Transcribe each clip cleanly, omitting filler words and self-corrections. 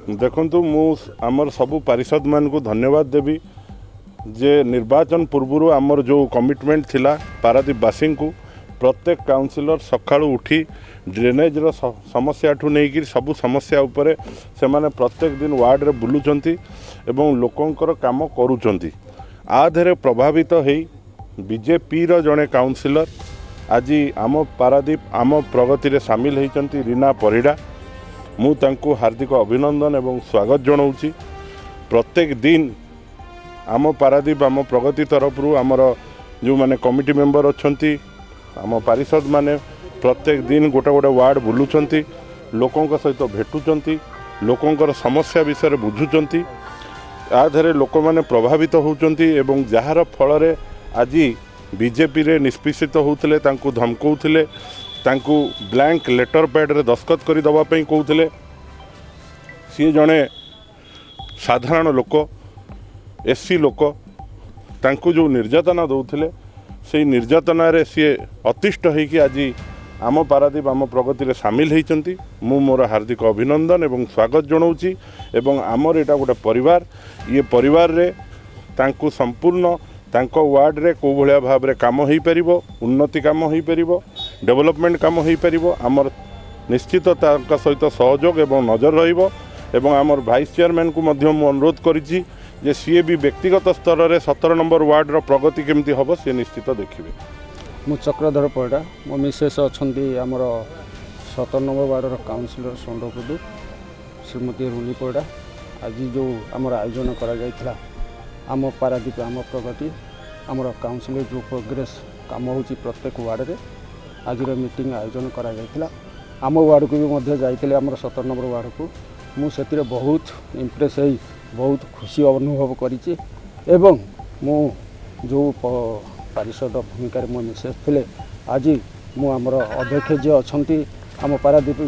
ଦେଖନ୍ତୁ, ମୁଁ ଆମର ସବୁ ପାରିଷଦମାନଙ୍କୁ ଧନ୍ୟବାଦ ଦେବି ଯେ ନିର୍ବାଚନ ପୂର୍ବରୁ ଆମର ଯେଉଁ କମିଟମେଣ୍ଟ ଥିଲା ପାରାଦୀପବାସୀଙ୍କୁ, ପ୍ରତ୍ୟେକ କାଉନସିଲର ସକାଳୁ ଉଠି ଡ୍ରେନେଜ୍ର ସମସ୍ୟାଠୁ ନେଇକରି ସବୁ ସମସ୍ୟା ଉପରେ ସେମାନେ ପ୍ରତ୍ୟେକ ଦିନ ୱାର୍ଡ଼ରେ ବୁଲୁଛନ୍ତି ଏବଂ ଲୋକଙ୍କର କାମ କରୁଛନ୍ତି। ଆ ଦେହରେ ପ୍ରଭାବିତ ହେଇ ବିଜେପିର ଜଣେ କାଉନସିଲର ଆଜି ଆମ ପାରାଦୀପ ଆମ ପ୍ରଗତିରେ ସାମିଲ ହୋଇଛନ୍ତି, ରୀନା ପରିଡ଼ା। ମୁଁ ତାଙ୍କୁ ହାର୍ଦ୍ଦିକ ଅଭିନନ୍ଦନ ଏବଂ ସ୍ୱାଗତ ଜଣାଉଛି। ପ୍ରତ୍ୟେକ ଦିନ ଆମ ପାରାଦୀପ ଆମ ପ୍ରଗତି ତରଫରୁ ଆମର ଯେଉଁମାନେ କମିଟି ମେମ୍ବର ଅଛନ୍ତି, ଆମ ପାରିଷଦମାନେ ପ୍ରତ୍ୟେକ ଦିନ ଗୋଟେ ଗୋଟେ ୱାର୍ଡ଼ ବୁଲୁଛନ୍ତି, ଲୋକଙ୍କ ସହିତ ଭେଟୁଛନ୍ତି, ଲୋକଙ୍କର ସମସ୍ୟା ବିଷୟରେ ବୁଝୁଛନ୍ତି। ଆ ଦେହରେ ଲୋକମାନେ ପ୍ରଭାବିତ ହେଉଛନ୍ତି ଏବଂ ଯାହାର ଫଳରେ ଆଜି ବିଜେପିରେ ନିଷ୍ପେଷିତ ହେଉଥିଲେ, ତାଙ୍କୁ ଧମକଉଥିଲେ, ତାଙ୍କୁ ବ୍ଲାଙ୍କ ଲେଟର ପ୍ୟାଡ଼ରେ ଦସ୍ତଖତ କରି ଦେବା ପାଇଁ କହୁଥିଲେ। ସିଏ ଜଣେ ସାଧାରଣ ଲୋକ, ଏସ୍ ସି ଲୋକ। ତାଙ୍କୁ ଯେଉଁ ନିର୍ଯାତନା ଦେଉଥିଲେ, ସେଇ ନିର୍ଯାତନାରେ ସିଏ ଅତିଷ୍ଠ ହେଇକି ଆଜି ଆମ ପାରାଦୀପ ଆମ ପ୍ରଗତିରେ ସାମିଲ ହେଇଛନ୍ତି। ମୁଁ ମୋର ହାର୍ଦ୍ଦିକ ଅଭିନନ୍ଦନ ଏବଂ ସ୍ୱାଗତ ଜଣାଉଛି ଏବଂ ଆମର ଏଇଟା ଗୋଟେ ପରିବାର। ଇଏ ପରିବାରରେ ତାଙ୍କୁ ସମ୍ପୂର୍ଣ୍ଣ ତାଙ୍କ ୱାର୍ଡ଼ରେ କେଉଁ ଭଳିଆ ଭାବରେ କାମ ହେଇପାରିବ, ଉନ୍ନତି କାମ ହେଇପାରିବ, ଡେଭଲପମେଣ୍ଟ କାମ ହେଇପାରିବ, ଆମର ନିଶ୍ଚିତ ତାଙ୍କ ସହିତ ସହଯୋଗ ଏବଂ ନଜର ରହିବ। ଏବଂ ଆମର ଭାଇସ୍ ଚେୟାରମ୍ୟାନ୍କୁ ମଧ୍ୟ ମୁଁ ଅନୁରୋଧ କରିଛି ଯେ ସିଏ ବି ବ୍ୟକ୍ତିଗତ ସ୍ତରରେ 17 ନମ୍ବର ୱାର୍ଡ଼ର ପ୍ରଗତି କେମିତି ହେବ, ସିଏ ନିଶ୍ଚିତ ଦେଖିବେ। ମୁଁ ଚକ୍ରଧର ପରିଡ଼ା। ମୋ ମିସେସ୍ ଅଛନ୍ତି ଆମର 17 ନମ୍ବର ୱାର୍ଡ଼ର କାଉନସିଲର ଷଣ୍ଢକୁଦୁ ଶ୍ରୀମତୀ ରୁନି ପରିଡ଼ା। ଆଜି ଯେଉଁ ଆମର ଆୟୋଜନ କରାଯାଇଥିଲା ଆମ ପାରାଦୀପ ଆମ ପ୍ରଗତି, ଆମର କାଉନସିଲର ଯେଉଁ ପ୍ରୋଗ୍ରେସ୍ କାମ ହେଉଛି ପ୍ରତ୍ୟେକ ୱାର୍ଡ଼ରେ, ଆଜିର ମିଟିଂ ଆୟୋଜନ କରାଯାଇଥିଲା। ଆମ ୱାର୍ଡ଼କୁ ବି ମଧ୍ୟ ଯାଇଥିଲେ, ଆମର 17 ନମ୍ବର ୱାର୍ଡ଼କୁ। ମୁଁ ସେଥିରେ ବହୁତ ଇମ୍ପ୍ରେସ୍ ହେଇ ବହୁତ ଖୁସି ଅନୁଭବ କରିଛି ଏବଂ ମୁଁ ଯେଉଁ ପାରିଷଦ ଭୂମିକାରେ ମୋ ମିସେସ୍ ଥିଲେ, ଆଜି ମୁଁ ଆମର ଅଧ୍ୟକ୍ଷ ଯିଏ ଅଛନ୍ତି ଆମ ପାରାଦୀପ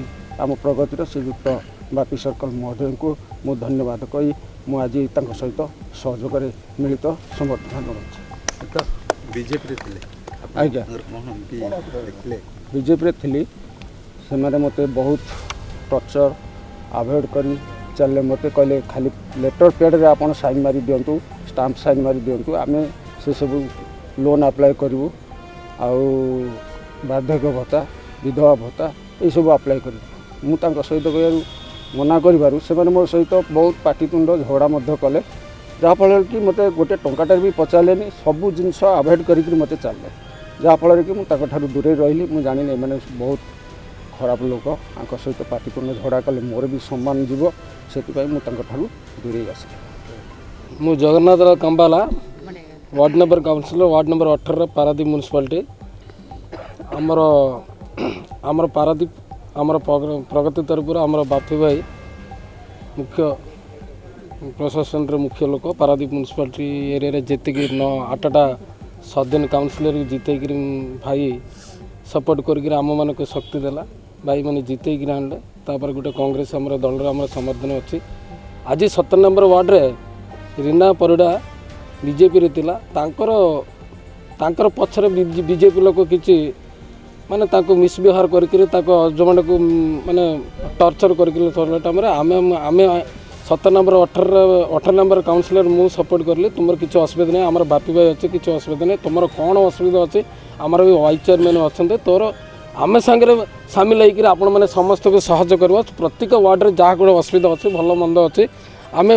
ଆମ ପ୍ରଗତିର ଶ୍ରୀଯୁକ୍ତ ବାପି ସର୍କଲ ମହୋଦୟଙ୍କୁ ମୁଁ ଧନ୍ୟବାଦ କହି ମୁଁ ଆଜି ତାଙ୍କ ସହିତ ସହଯୋଗରେ ମିଳିତ ସମର୍ଥନ ଜଣାଉଛି। ତ ବିଜେପିରେ ଥିଲେ ଆପଣ? ଆଜ୍ଞା। ତାଙ୍କର କ'ଣ ଏମିତି ଦେଖିଲେ? ବିଜେପିରେ ଥିଲି। ସେମାନେ ମୋତେ ବହୁତ ଟର୍ଚର, ଆଭଏଡ଼ କରି ଚାଲିଲେ। ମୋତେ କହିଲେ, ଖାଲି ଲେଟର୍ ପ୍ୟାଡ଼ରେ ଆପଣ ସାଇନ୍ ମାରି ଦିଅନ୍ତୁ, ଷ୍ଟାମ୍ପ ସାଇନ୍ ମାରି ଦିଅନ୍ତୁ, ଆମେ ସେସବୁ ଲୋନ୍ ଆପ୍ଲାଏ କରିବୁ ଆଉ ବାର୍ଦ୍ଧକ୍ୟ ଭତ୍ତା, ବିଧବା ଭତ୍ତା ଏଇସବୁ ଆପ୍ଲାଏ କରିବୁ। ମୁଁ ତାଙ୍କ ସହିତ କହିବାରୁ, ମନା କରିବାରୁ ସେମାନେ ମୋ ସହିତ ବହୁତ ପାଟିତୁଣ୍ଡ ଝଗଡ଼ା ମଧ୍ୟ କଲେ, ଯାହାଫଳରେ କି ମୋତେ ଗୋଟେ ଟଙ୍କାଟାରେ ବି ପଚାରିଲେନି। ସବୁ ଜିନିଷ ଆଭଏଡ଼ କରିକିରି ମୋତେ ଚାଲିଲେ, ଯାହାଫଳରେ କି ମୁଁ ତାଙ୍କଠାରୁ ଦୂରେଇ ରହିଲି। ମୁଁ ଜାଣିଲି ଏମାନେ ବହୁତ ଖରାପ ଲୋକ, ତାଙ୍କ ସହିତ ପାଟିତୁଣ୍ଡ ଝଗଡ଼ା କଲେ ମୋର ବି ସମ୍ମାନ ଯିବ। ସେଥିପାଇଁ ମୁଁ ତାଙ୍କଠାରୁ ଦୂରେଇ ଆସିଲି। ମୁଁ Jagannath Rao କମ୍ବାଲା, ward number councillor, ward number 18 Paradip municipality. ଆମର ଆମର ପାରାଦୀପ ଆମର ପ୍ରଗତି ତରଫରୁ ଆମର ବାପି ଭାଇ ମୁଖ୍ୟ, ପ୍ରଶାସନର ମୁଖ୍ୟ ଲୋକ। ପାରାଦୀପ ମ୍ୟୁନିସିପାଲିଟି ଏରିଆରେ ଯେତିକି ନଅ ଆଠଟା ସଦନ କାଉନସିଲର ଜିତେଇକିରି ଭାଇ ସପୋର୍ଟ କରିକିରି ଆମମାନଙ୍କୁ ଶକ୍ତି ଦେଲା। ଭାଇମାନେ ଜିତେଇକିରି ଆଣିଲେ। ତାପରେ ଗୋଟେ କଂଗ୍ରେସ ଆମର ଦଳର ଆମର ସମର୍ଥନ ଅଛି। ଆଜି 17 ନମ୍ବର ୱାର୍ଡ଼ରେ ରୀନା ପରିଡ଼ା ବିଜେପିରେ ଥିଲା। ତାଙ୍କର ତାଙ୍କର ପଛରେ ବିଜେପି ଲୋକ କିଛି ମାନେ ତାଙ୍କୁ ମିସବିହେଭ୍ କରିକିରି ତାଙ୍କ ହଜବେଣ୍ଡକୁ ମାନେ ଟର୍ଚର୍ କରିକିରି ସରିଲା ଟାଇମ୍ରେ ଆମେ ଆମେ 17 ନମ୍ବର 18 ନମ୍ବର କାଉନସିଲର ମୁଁ ସପୋର୍ଟ କଲି। ତୁମର କିଛି ଅସୁବିଧା ନାହିଁ, ଆମର ବାପି ଭାଇ ଅଛି, କିଛି ଅସୁବିଧା ନାହିଁ। ତୁମର କ'ଣ ଅସୁବିଧା ଅଛି, ଆମର ବି ୱାଇସ୍ ଚେୟାରମ୍ୟାନ୍ ଅଛନ୍ତି, ତୋର ଆମେ ସାଙ୍ଗରେ ସାମିଲ ହେଇକିରି ଆପଣମାନେ ସମସ୍ତଙ୍କୁ ସହଯୋଗ କରିବ। ପ୍ରତ୍ୟେକ ୱାର୍ଡ଼ରେ ଯାହା ଗୋଟେ ଅସୁବିଧା ଅଛି, ଭଲ ମନ୍ଦ ଅଛି, ଆମେ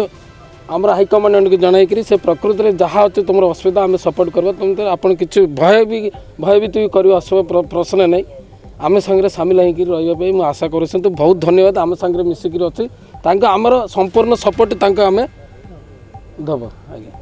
ଆମର ହାଇକମାଣ୍ଡକୁ ଜଣାଇକିରି ସେ ପ୍ରକୃତିରେ ଯାହା ଅଛି ତୁମର ଅସୁବିଧା ଆମେ ସପୋର୍ଟ କରିବା। ତୁମ ଆପଣ କିଛି ଭୟ ବି ଭୟଭୀତ ବି କରିବା ଆସିବ ପ୍ରଶ୍ନ ନାହିଁ। ଆମେ ସାଙ୍ଗରେ ସାମିଲ ହେଇକିରି ରହିବା ପାଇଁ ମୁଁ ଆଶା କରୁଛନ୍ତି। ବହୁତ ଧନ୍ୟବାଦ। ଆମ ସାଙ୍ଗରେ ମିଶିକିରି ଅଛି, ତାଙ୍କୁ ଆମର ସମ୍ପୂର୍ଣ୍ଣ ସପୋର୍ଟ ତାଙ୍କୁ ଆମେ ଦେବ ଆଜ୍ଞା।